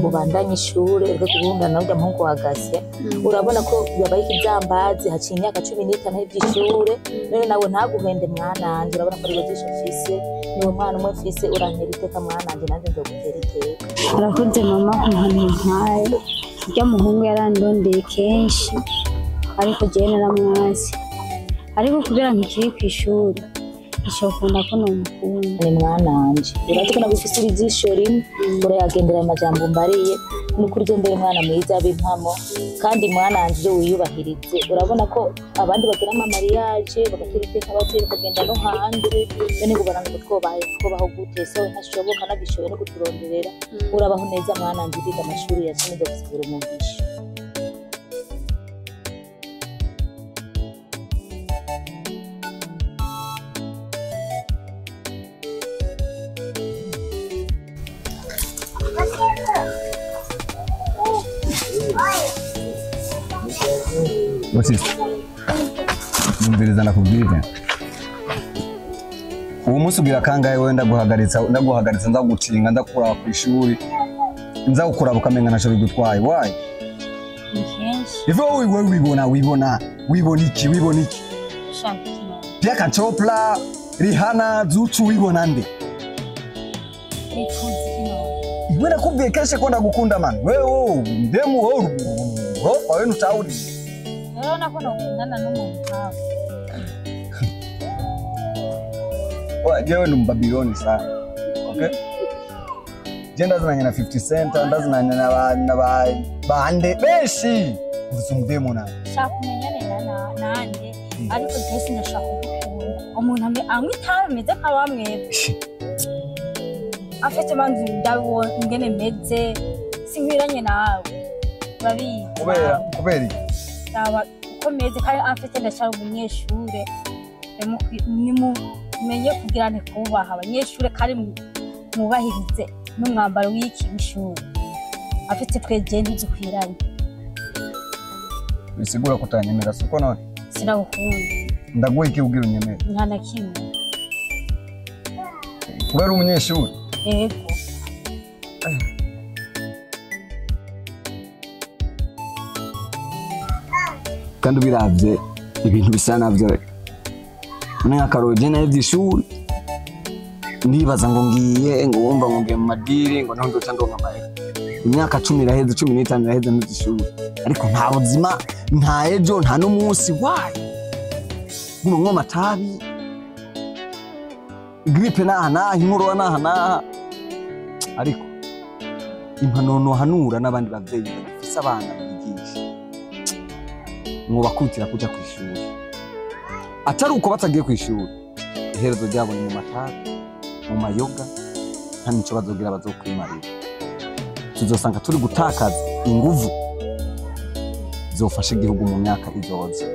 Ubandanye ishure, ureke guhungana n'urya muhungu wa Gasya. Urabona ko yabaye ikijambazi, haciye imyaka 15 y'ivy'ishure. None nawe ntaguhende mwananje, urabona ko ariwe jisho mfise, niwe mwana umwe mfise, urantera iteka mwananje, nanje nzogutera iteka. Urakoze mama ku mpanuro mpaye. Urya muhungu yarandondeye kenshi, ariko jewe naramwanse. Ariko kubera nkikiri kw'ishuri, ntishokunda ko nomukunda. Ni mwananje, urazi ko nagufise ijisho rimwe, urayagendera amajambo mbariye, nukuri je mbere mwana mwiza b'impamo, kandi mwananje uje wiyubahirize. Urabona ko abandi bagira ama mariage bagatera iteka abavyeyi bakagenda no hanze, none ngo baranga ngo twobaho gute? Se we ntashoboka, nagishoboye no kuturonderera. Urabaho neza mwananje, uriga amashuri ya cumi, nzogusigura umugisha. Wasisi, numviriza nakubwire. Uwo munsi ugira kangahe wewe ndaguhagaritsa ndagucinga ndakuraba ku ishuri, nza gukuraba ukamenga ntaco bigutwaye. Why? Ni kenshi. Ivyo wewe wibona wibona iki wibona iki? Priyanka Chopra, Rihanna, Zuchu wibona nde? Iwe nakubwiye kenshi ko ndagukunda man. Wewe ndemu wewe rofa wewe nutauri. Urabona ko nokundana n'umuntu nkawe. Oya, jewe ni Mbabiloni sana. Okay? Je ndazinanye na 50 Cent, ndazinanye na ba bande benshi. Uzumdemo na. Shaka kumenyane na nande, ariko je sinashaka kugukunda. Umuntu anywa itabi ameze nka bamwebwe. Afite manzi ndabo ingene meze, sinkwiranye nawe. Urabizi. Kubera iki? Ndaba uko meze kandi afite ndashaka umunyeshure. Nimumenye kugira nti kubaha abanyeshure kandi mwubahirize n'umwambaro w'iki w'ishure. Afite twegeye ntidukwiranye. Bisigura ko utanyemera siko none? Sinagukunda. Ndaguha iki ubwira unyemere? Nta na kimwe. Kubera umunyeshure? Yego. Kandi ubiravye ibintu bisa navyo nk'akaroro nayo vy'ishuri ndibaza ngo ngiye ngo wumva ngo ngiye mu madiri ngo naho ndoca ndonka amahera. Imyaka 10 iraheze, 15 iraheze n'ivy'ishuri, ariko nta buzima, nta ejo, nta n'umunsi. Why? Nguma nywa amatabi, gripe naha naha, inkorora naha naha. Ariko impanuro nohanura n'abandi bavyeyi bagifise abana bigisha, mwobakubitira kuja kw'ishuri. Atari uko batagiye kw'ishuri, iherezo ryabo ni mu matabi, mu mayoga, nta nico bazogira bazokwimarira. Tuzosanga turi gutakaza inguvu zofasha igihugu mu myaka izoza.